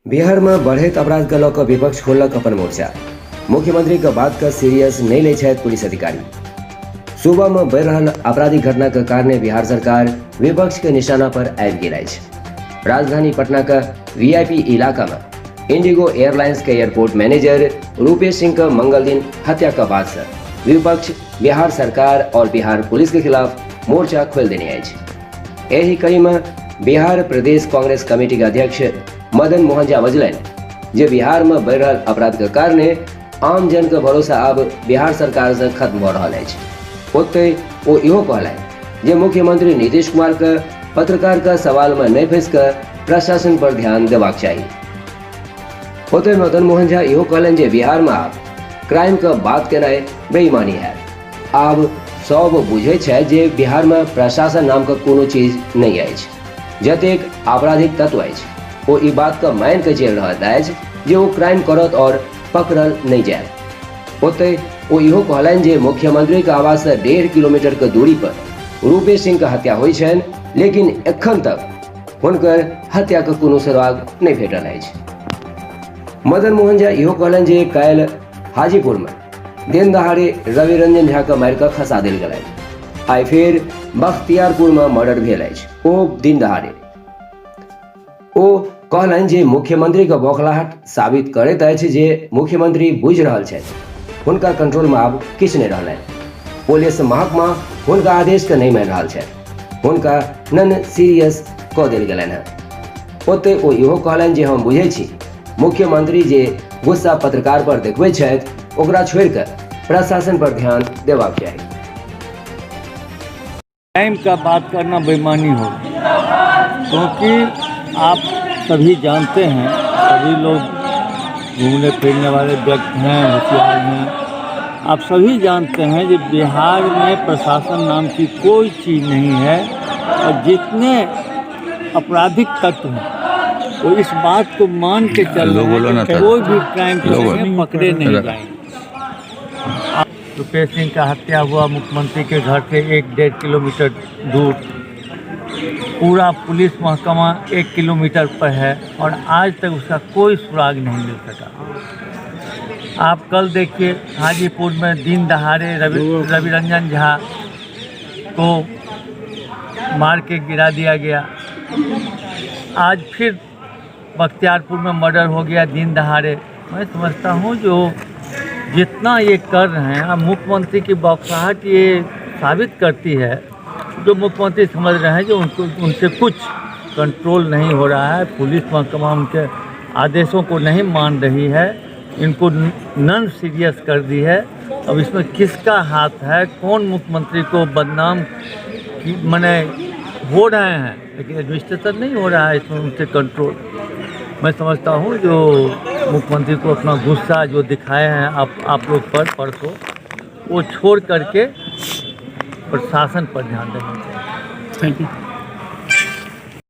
बिहार में बढ़ैत अपराध के लऽ कऽ विपक्ष खोललक अपन मोर्चा। मुख्यमंत्री के बात के सीरियस नहि लै छथि पुलिस अधिकारी। सूबा में बढ़ि रहल आपराधिक घटना के कारणे बिहार सरकार विपक्ष के निशाना पर आबि गेल अछि। राजधानी पटना के वीआईपी इलाका में इंडिगो एयरलाइंस के एयरपोर्ट मैनेजर रूपेश सिंह के मंगल दिन हत्या के बाद से विपक्ष बिहार सरकार और बिहार पुलिस के खिलाफ मोर्चा खोल देने अछि। एहि कड़ी में बिहार प्रदेश कांग्रेस कमेटी के अध्यक्ष मदन मोहन झा बजलनि जे बिहार में बढ़ि रहल अपराध के कारणे आम जन के भरोसा आब बिहार सरकार से खत्म भऽ रहल अछि। ओतहि ओ इहो कहलनि जे मुख्यमंत्री नीतीश कुमार के पत्रकार के सवाल में नहि फंसि कऽ प्रशासन पर ध्यान देबाक चाही। ओतहि मदन मोहन झा इहो कहलनि जे बिहार में आब क्राइम के बात केनाइ बेईमानी हैत। आब सब बुझै छथि जे बिहार में प्रशासन नाम के कोनो चीज नहि अछि। जतेक आपराधिक तत्व अछि ओ ई बात के मानि के चलि रहल अछि जे ओ क्राइम करत और पकड़ल नहि जायत। ओतहि ओ इहो कहलनि जे मुख्यमंत्री के आवास से 1.5 किलोमीटर के दूरी पर रूपेश सिंह के हत्या होइ छनि, लेकिन एखन तक हुनकर हत्या के कोनो सुराग नहि भेटल अछि। मदन मोहन झा इहो कहलनि जे काल्हि हाजीपुर में दिन दहाड़े रवि रंजन झा के मारि कऽ खसा देल गेलनि। आइ फेर बख्तियारपुर में मर्डर भेल अछि, ओ दिन दहाड़े। ओ कहलनि जे मुख्यमंत्री के बौखलाहट साबित करैत अछि जे मुख्यमंत्री बुझि रहल छथि हुनका कंट्रोल में आब किछु नहि रहलनि। पुलिस महकमा हुनका आदेश के नहि मानि रहल छथि, हुनका नन सीरियस कऽ देल गेलनि हँ। ओतहि ओ इहो कहलनि जे हम बुझै छी मुख्यमंत्री जे गुस्सा पत्रकार पर देखबै छथि ओकरा छोड़ि कऽ प्रशासन पर ध्यान देबाक चाही। क्राइम का बात करना बेईमानी होगी, क्योंकि आप सभी जानते हैं, सभी लोग घूमने फिरने वाले व्यक्ति हैं, होशियार हैं। आप सभी जानते हैं कि बिहार में प्रशासन नाम की कोई चीज़ नहीं है और जितने आपराधिक तत्व हैं वो इस बात को मान के चल रहे हैं कि कोई भी क्राइम करेंगे पकड़े नहीं जाएंगे। रुपेश सिंह का हत्या हुआ मुख्यमंत्री के घर से 1-1.5 किलोमीटर दूर, पूरा पुलिस महकमा 1 किलोमीटर पर है और आज तक उसका कोई सुराग नहीं मिल सका। आप कल देखिए हाजीपुर में दिन दहाड़े रवि रंजन झा को मार के गिरा दिया गया। आज फिर बख्तियारपुर में मर्डर हो गया दिन दहाड़े। मैं समझता हूँ जो जितना ये कर रहे हैं, अब मुख्यमंत्री की बौखलाहट ये साबित करती है जो मुख्यमंत्री समझ रहे हैं जो उनको उनसे कुछ कंट्रोल नहीं हो रहा है, पुलिस महकमा उनके आदेशों को नहीं मान रही है, इनको नॉन सीरियस कर दी है। अब इसमें किसका हाथ है, कौन मुख्यमंत्री को बदनाम मने हो रहे हैं, लेकिन एडमिनिस्ट्रेशन नहीं हो रहा है इसमें उनसे कंट्रोल। मैं समझता हूँ जो मुख्यमंत्री को अपना गुस्सा जो दिखाए हैं आप लोग पर परसों, वो छोड़ करके प्रशासन पर ध्यान देना चाहिए। Thank you.